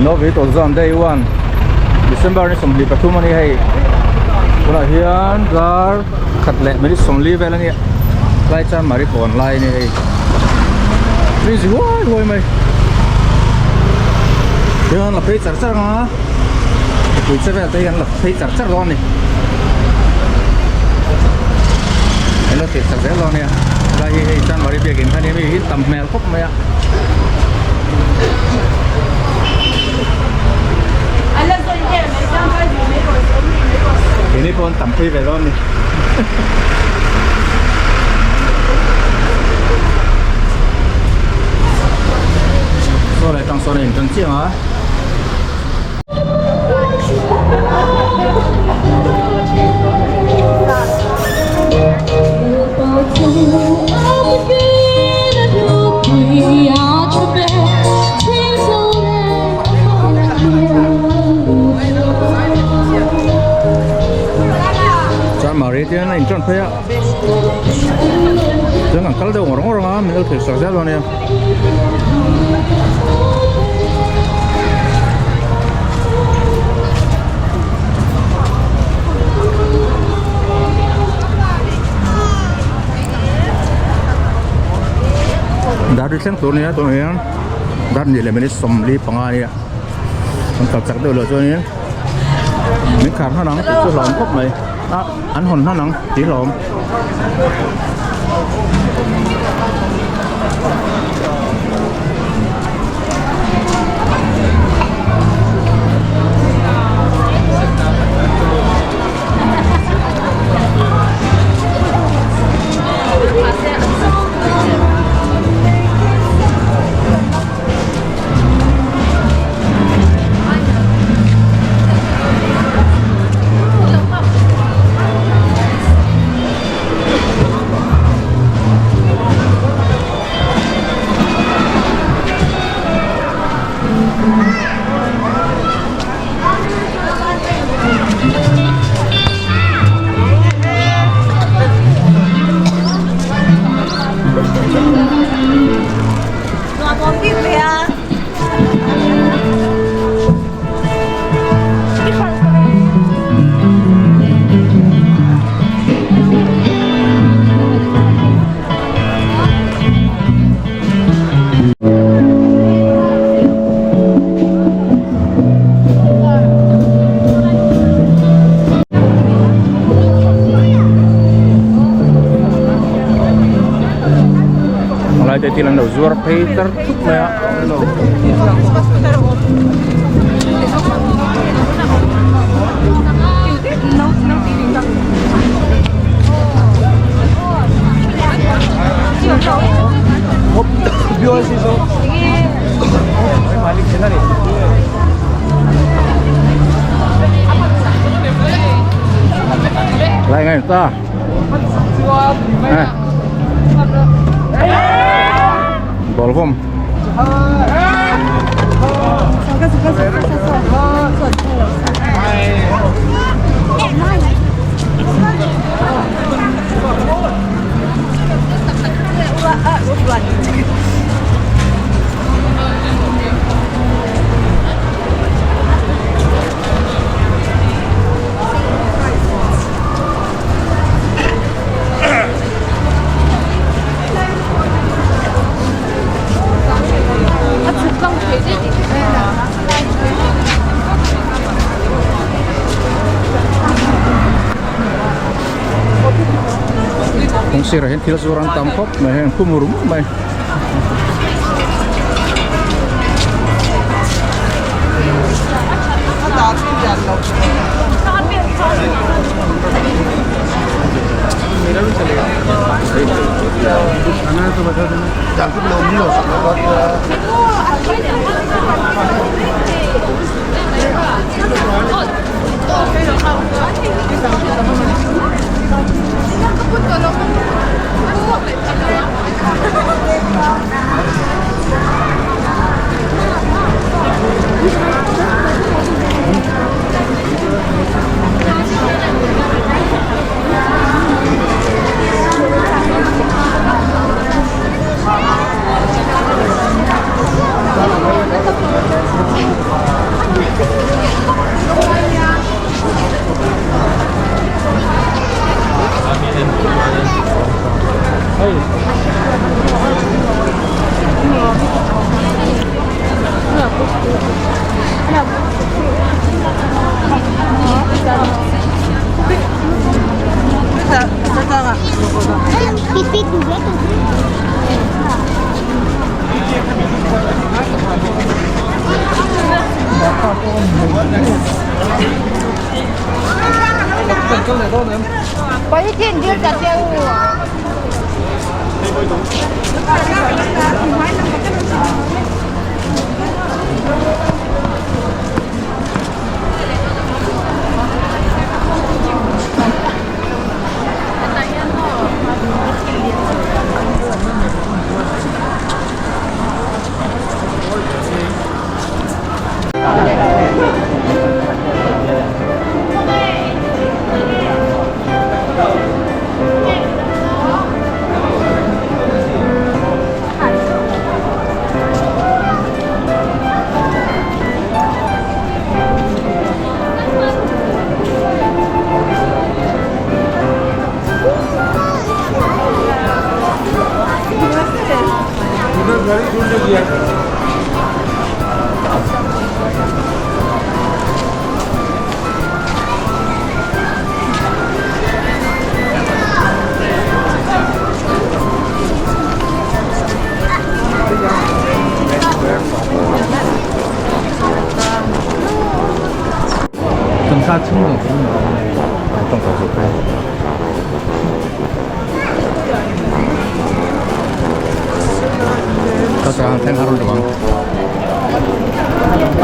Novi tawlzam day one December ni 23 a ni hei tunah hian dar khat leh minute 40 vel a ni a tlai chuan mari kawn lai a ni hei mi zi huai huai mai hian la phei char char ang a mipui che vel te hi an la phei char char dawn a ni an lo thlir chak zel dawn a nia helai hi hei chanmari biakin kha nia mi hi tam hmel khawp mai a. Keini pawh an tam phei ve dawn a ni. Saw leh tang sawn a intan chiang a. Chanmari te hian a inṭan phei a chuan an kal deuh ngawr ngawr ang a min lo thlir sak zel dawn nia. Dar ri thleng tur a nia tunah hian dar ni leh minute 45 a nia an kal chak deuh loh chuanin min khar hman ang tih chu hlawm khawp mai a an hawn hman ang tih hlawm. Lai te thil an lo zuar phei tar thup mai a. Lại ngay ta. Ball vawm. Kawng sirah hian thil zuar an tam khawp mai heng khu mur mur mai.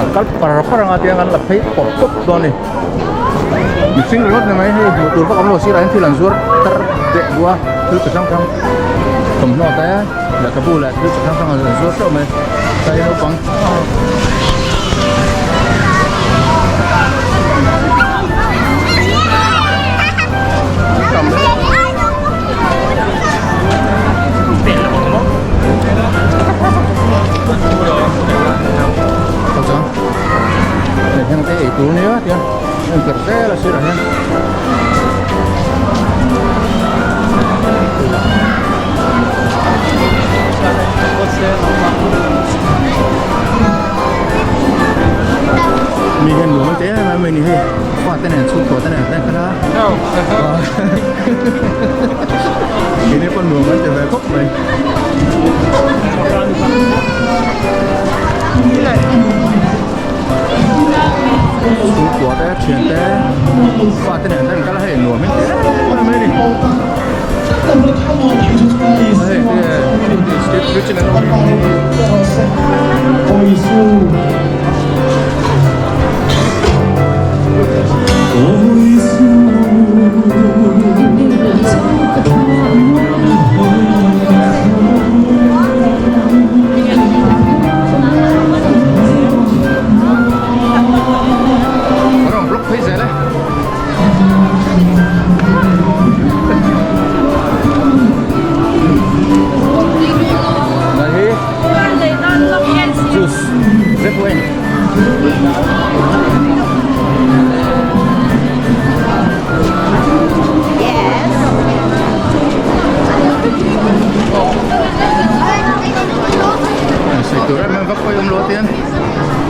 An kal par par anga tiang an la phei pawp pawp dawn a ni mihring ringawt ni mai hei hmuh tur vak awm lo sirah hian thil an zuar tar deh duh a thil chi hrang hrang thawmhnaw te lehkhabu leh thil chi hrang hrang an zuar teuh mai tlai naupang. Heng te ei tur nia tia en ker zel a sirah hian mi hian nuam te em em mai ni hei fa te nen chhungkua te nen te khala Ini pun nuam an ti ve khawp mai. Chhungkua te thian te fa te nen te an kal a hei nuam in ti em em mai a ni. Hei te street food chin an awm hi. Rawn block phei zel e. Đây hi. Juice. Rất quen. Sei tur em em vak pawh i awm lo atian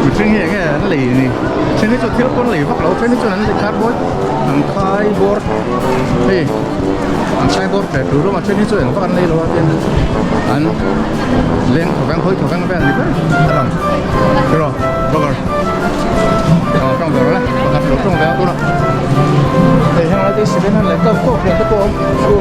mihring hi enge an lei ni then hi chu thil pawn lei vak lo then hi chuan an lei cardboard an khai bawr hei an khai bawr hle tur rawng a then hi chu eng vak an lei lo atian an leng thawveng hawi thawveng vel ni ber a lang tiraw burger aw tawng ve rawh le pakhat lo tawng ve a tunah hei heng lai te hi cement an lei tawk tawk hle te pawh a awm chu.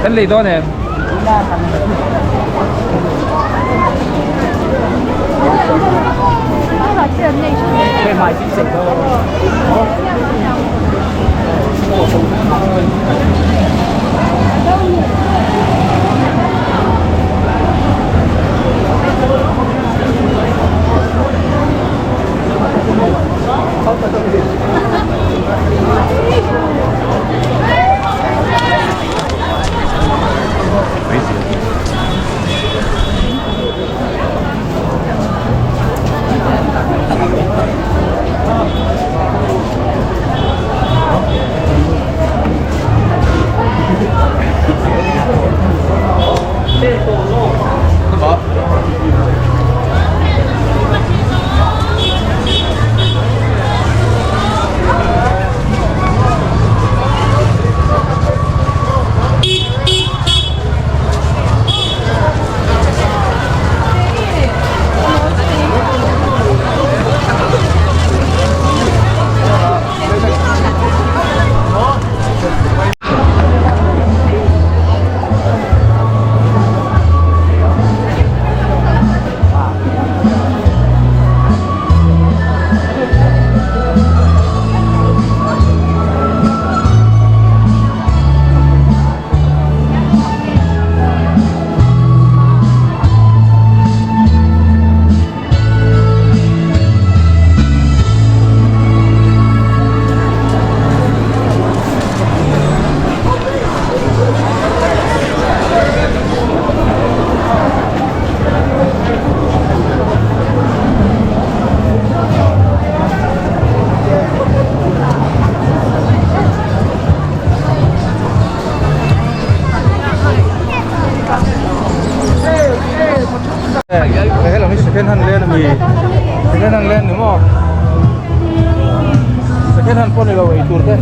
Kan lei dawn em? He lam hi second hand lane a ni second hand lane ni maw second hand pawh ni lo ei tur te.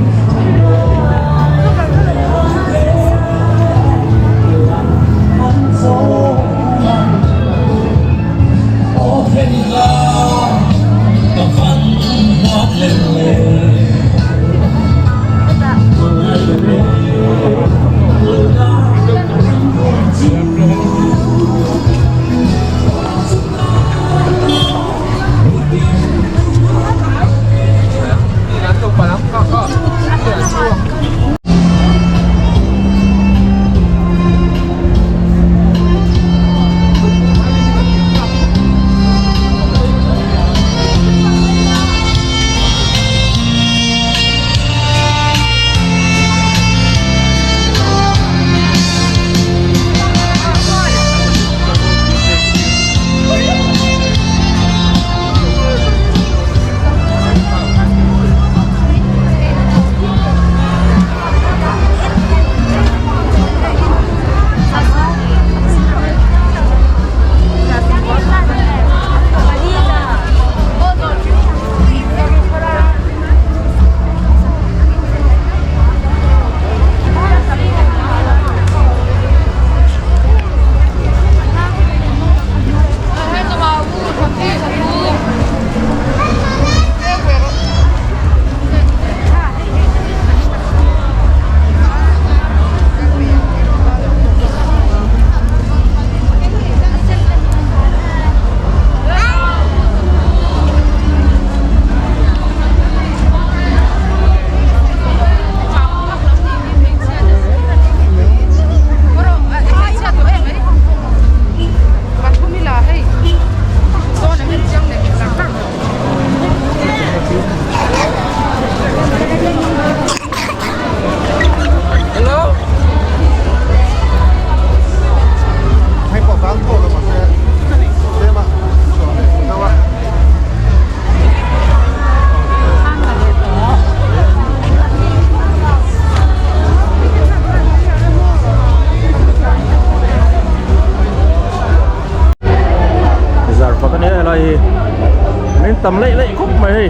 tam laih laih khawp mai hei.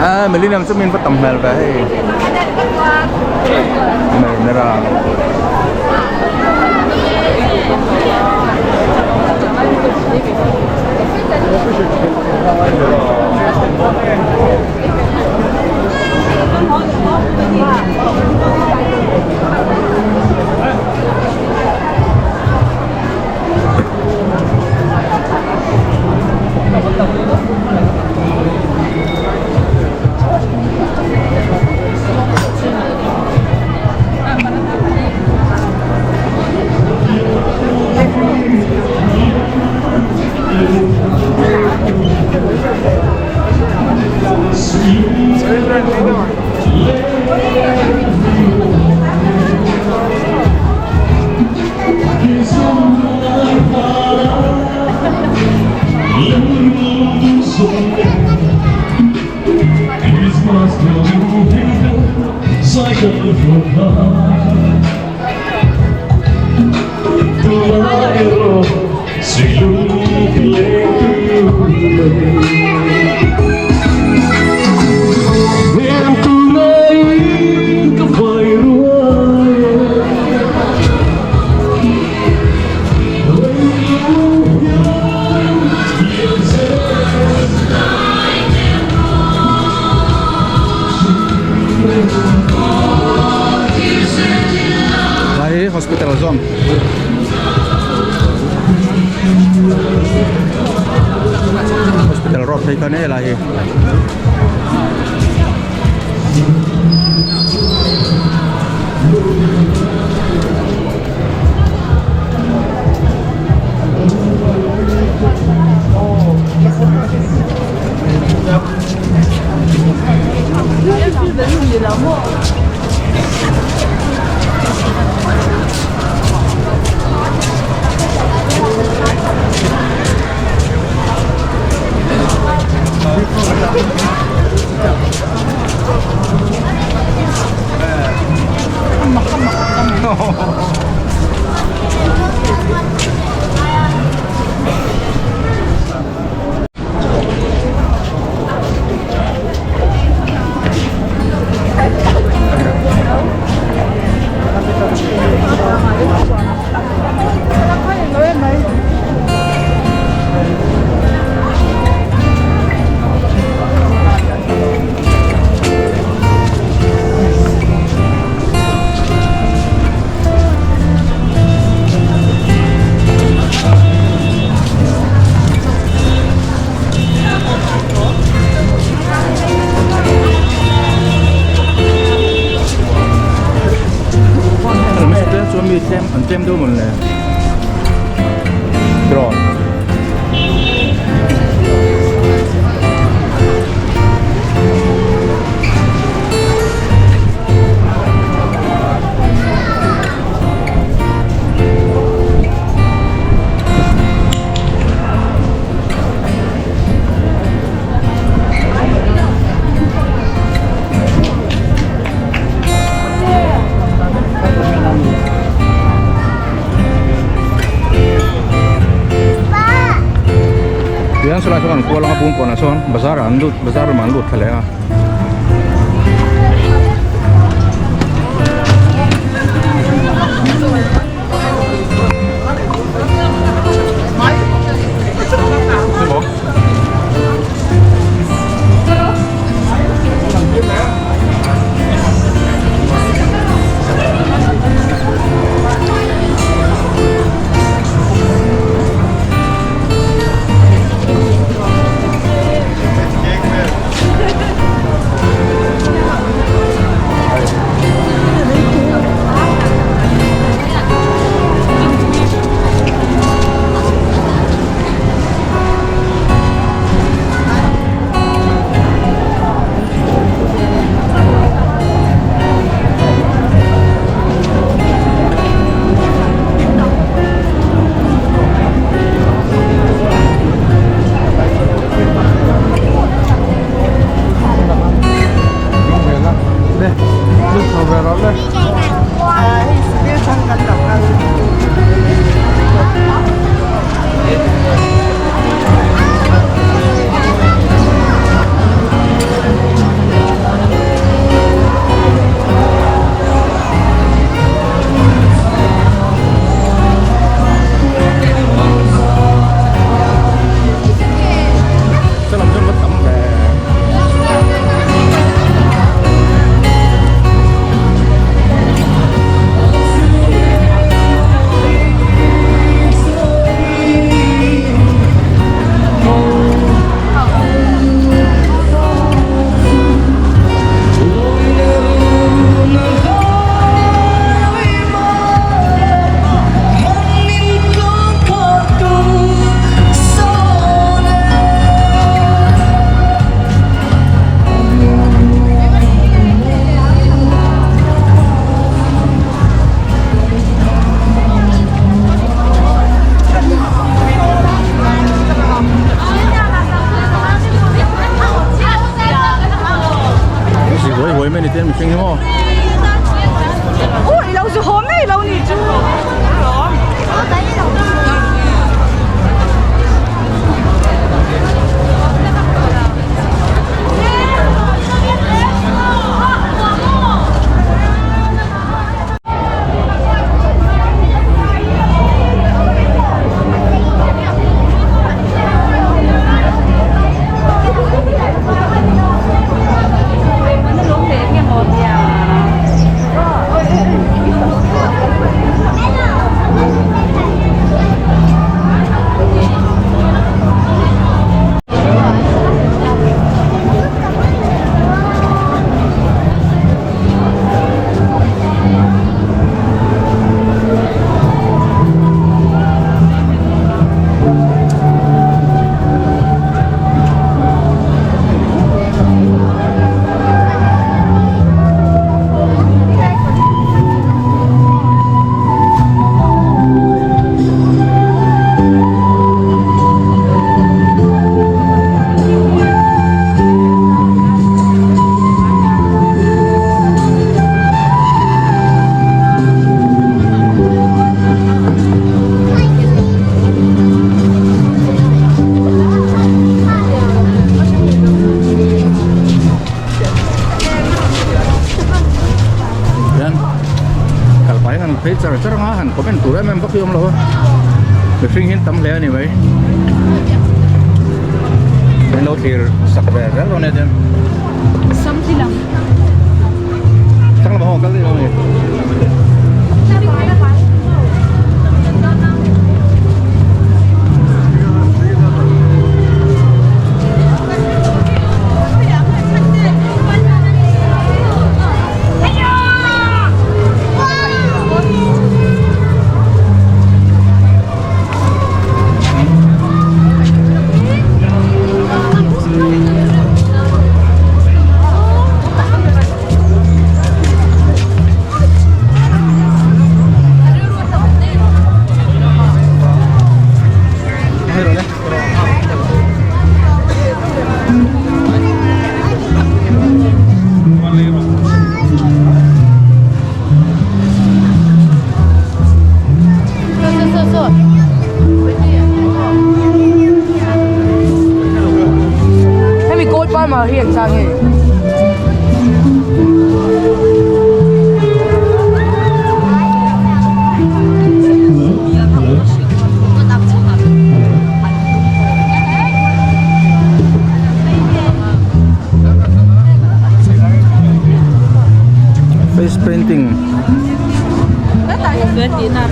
Ah millennium chu min va tam hmel ve hei mai mera Lai hi hospital zawn hospital road phei kha nia helai hi. Tihian sawlai sawn an kual anga bungkawnah sawn bazar ah an lut bazar lamah an lut thla leh a. Hian kal pahin an phei char char anga han comment tur em em vak hi awm lo a mihring hi an tam hle a ni mai min lo thlir sak ve zel dawn nia chuan thlang lamah ho an kal daih lo a ni. Face painting. Kan kal vel hian an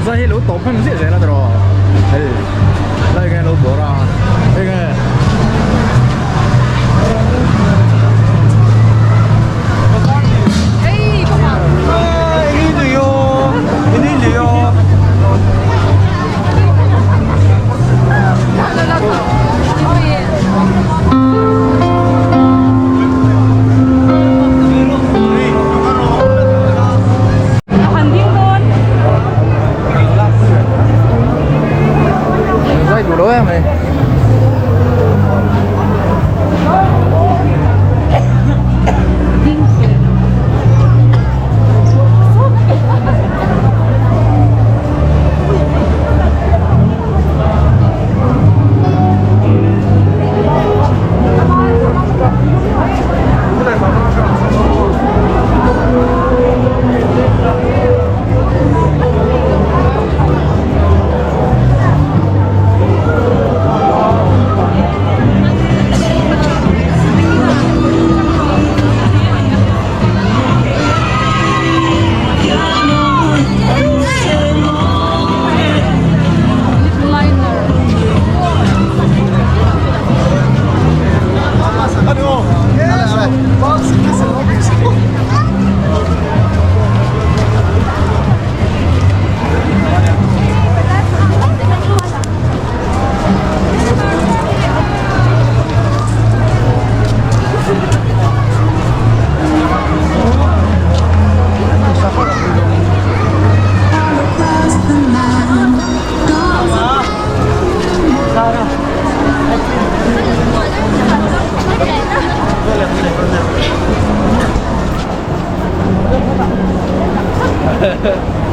zai hi lo tawp hman ziah zel a tiraw hei lai nge lo bawr a hei nge. Zai duh lo em mai.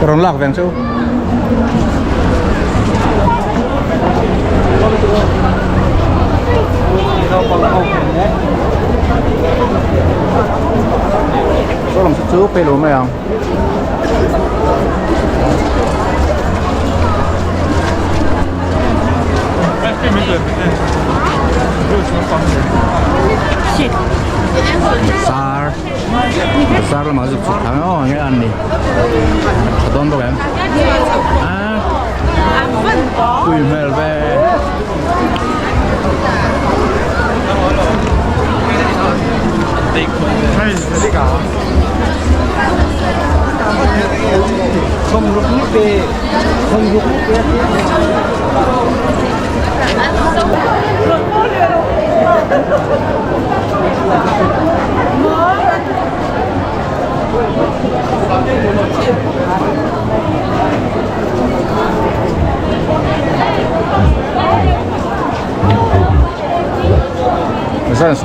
Ka rawn lak veng chu. Saw lam chu pe lo mai ang. Sar Sar lamah zuk chhuk thang aw nge an ni tha dawn bawk em a pui hmel ve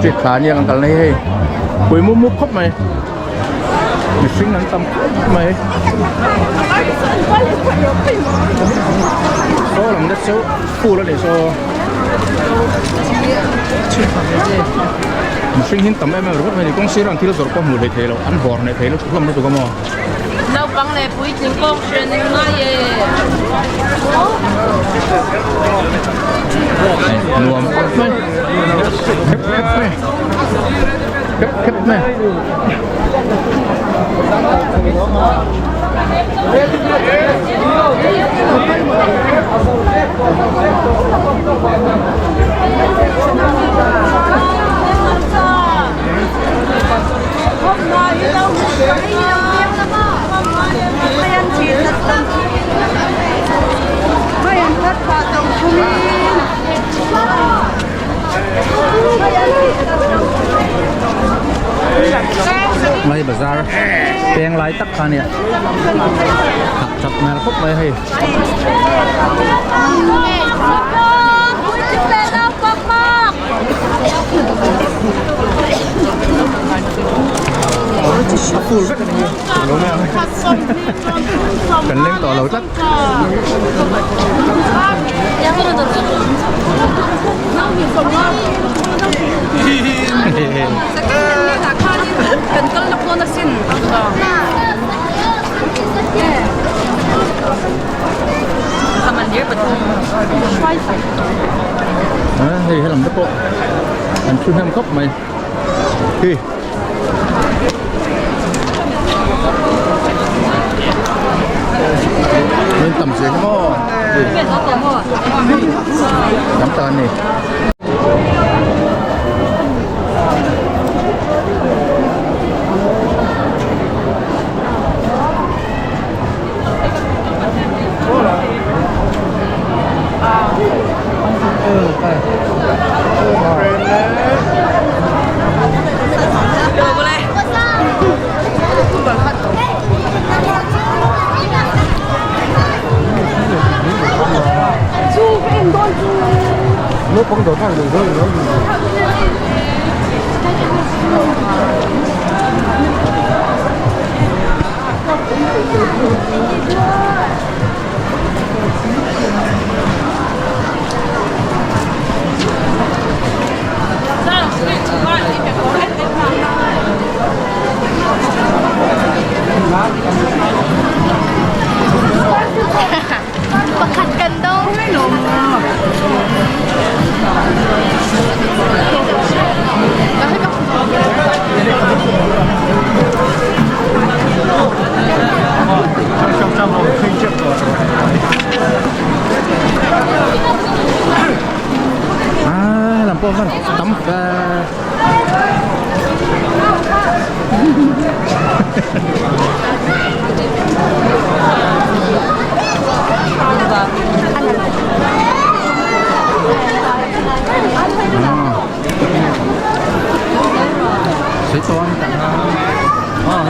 Street thla ania kan kalna hi hei pui mup mup khawp mai mihring an tam khawp mai saw lam te chu phul a ni saw mihring hi an tam em em ringawt mai a ni kawng sirah an thil zawrh pawh hmuh hleih theih loh an bawr hneih theih lutuk hlawm lutuk a maw. Naupang leh puitling kawng hriat in ngai e. Nuam khawp mai. Khep khep mai. Khep khep mai. Lai bazar peng lai tak kha nia hak chak hmel khawp mai hei. A full vek a ni hi lo mai ang kan leng tawh lo tlat. Hei helam te pawh an thu hnem khawp mai hi min tam zia hi maw tam tak an ni. Pakhat kan dong. Ah, lam pawh khan tam ka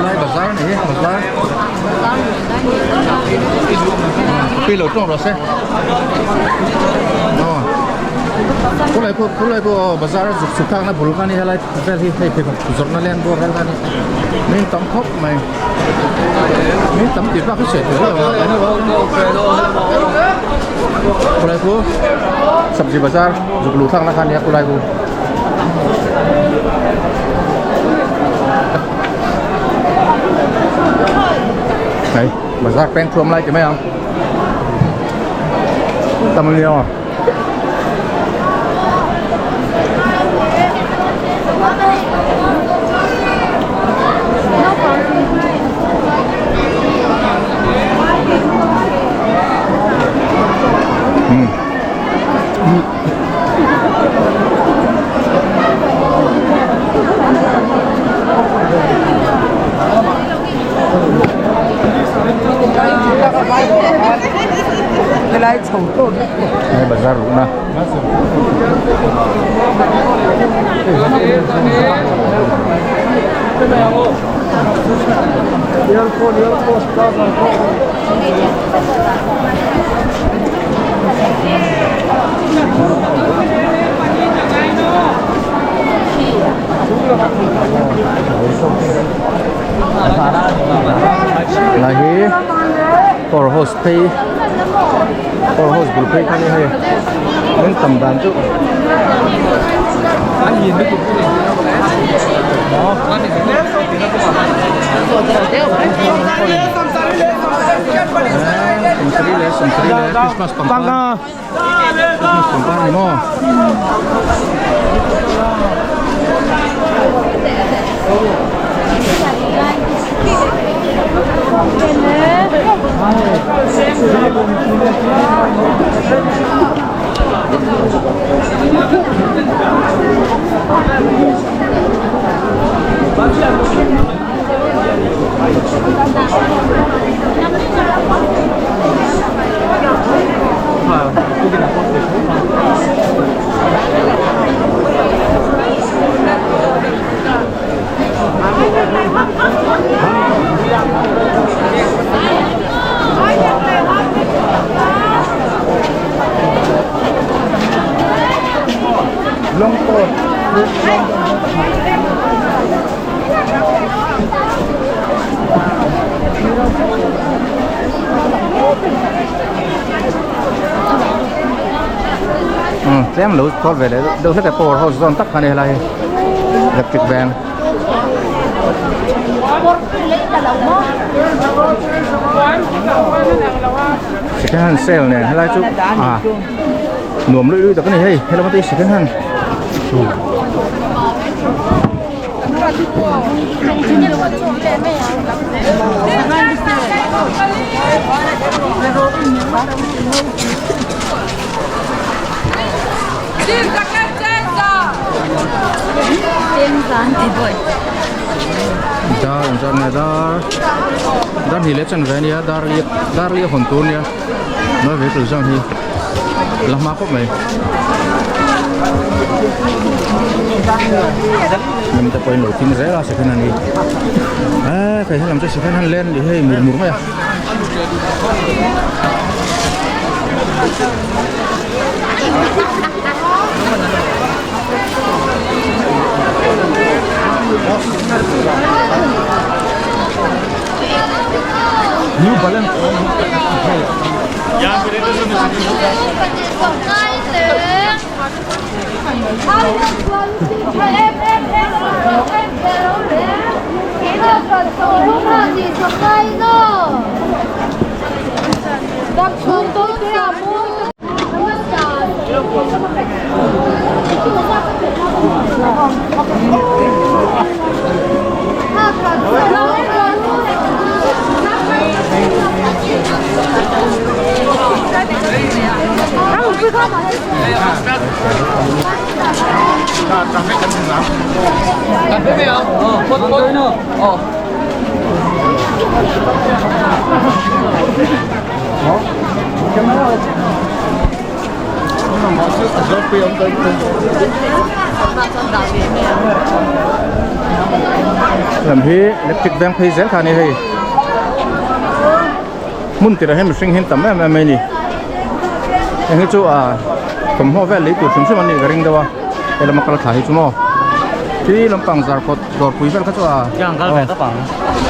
Lai bazar ni hi bazar pi lo tawng rawh se khulai pawh khulai pawh bazar a zuk chhuk thlakna bul kha a ni helai vel hi hei pheikhawk zawrhna leng bawr vel kha a ni min tam khawp mai min tam tih bak hi sawi tur lo khulai khu sabzi bazar zuk luh thlakna kha a ni a khulai khu. Hei bazar peng thuam lai ti mai ang tam a nia. Hei bazar luhna Lai hi power house phei power house bul phei kha ni hei an tam dan chu sawmsarih leh sawmsarih leh Christmas pangpar Christmas pangpar ni maw. Tlem lo chhuak ve leh deuh hlek e power house zawn tak kha a ni helai hi electric veng. Second hand sale nen helai chu ah nuam luih luih tak a ni hei helama te hi second hand. Dar an zawrh nge dar dar hnih leh chanve a nia dar li dar li a hawn tur a nia nawi vehicle zawng hi la hma khawp mai. Lam te pawhin lo thing zel a second hand hi eee kei helam chu second hand len nih hei mur mur mai a. New Balance Lam hi electric veng phei zel kha a ni hei hmun tirah hian mihring hi an tam em em mai a ni heng hi chu ah thawmhnaw vel lei tur hrim hrim an nih ka ring deuh a helama kal thla hi chu maw khi lampang zarkawt dawrpui vel kha chu a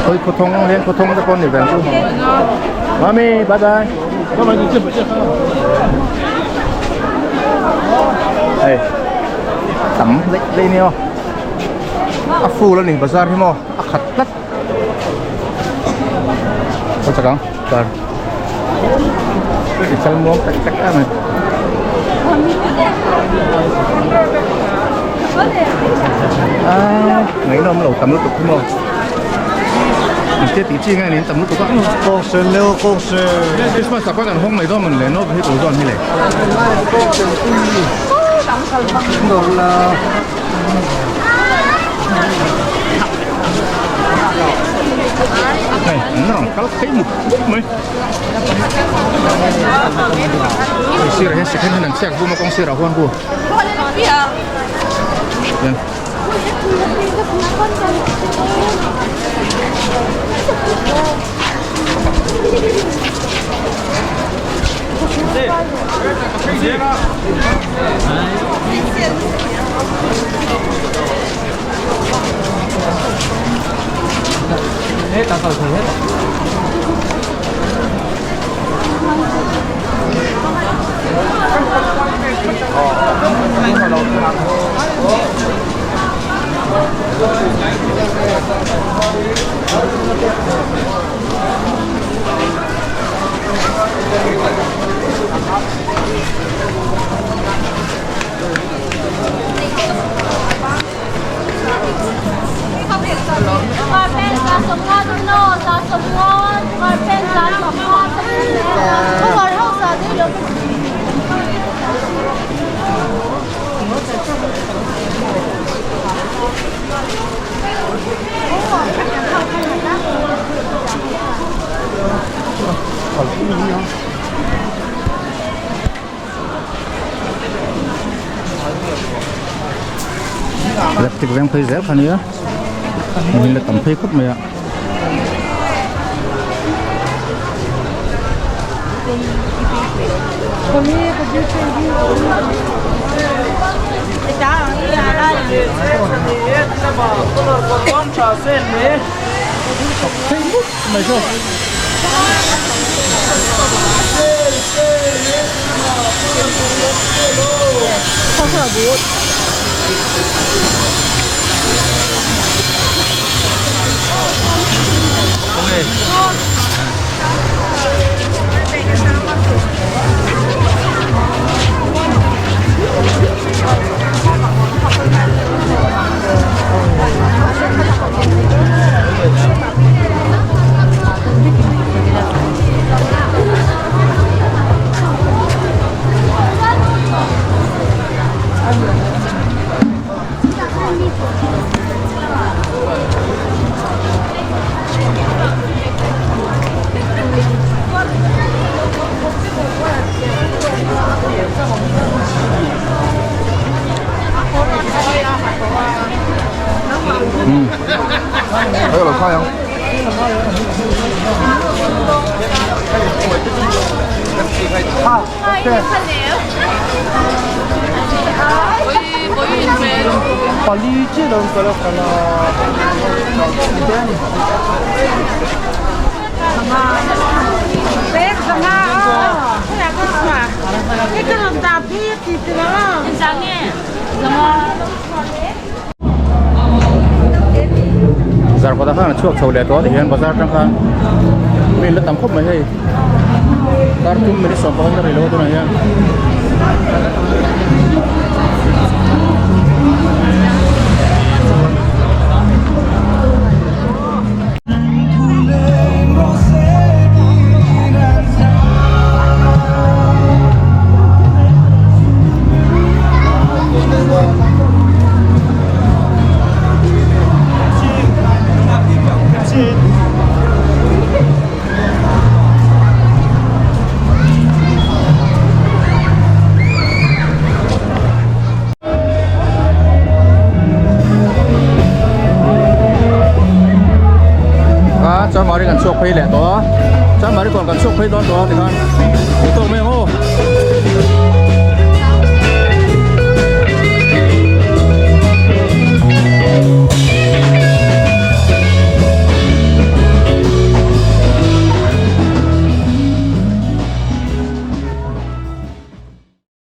khawi khawthawng leng khawthawng te pawh an ni ve ang chu mami bye bye hei tam daih daih a ni aw a full a ni bazar hi maw a khat tlat. Có chặt không? Trời. Thì sao muốn chắc chắc này. À, ngày nó lâu tầm lúc tục không? Mình tí chi ngay đến tầm lúc tục á. Công sơn leo công sơn. Christmas tập các hôm này đó mình lấy nó về tổ dọn như này. Đồ là Hei an rawn kal phei muk muk mai hei sirah hian second hand an chhiak vum a kawng sirah huan hu hian Electric veng phei zel kha nia hmuhin la tam phei khawp mai a. Zarkawt ah khan a chhuak chho leh tawh a tihian bazar atang khan mi an la tam khawp mai hei tar thum minute sawmpakhat la rei lo a tunah hian. A chanmari kan chhuak phei leh tawh a chanmari kawn kan chhuak phei dawn tawh a tikhan tawk mai.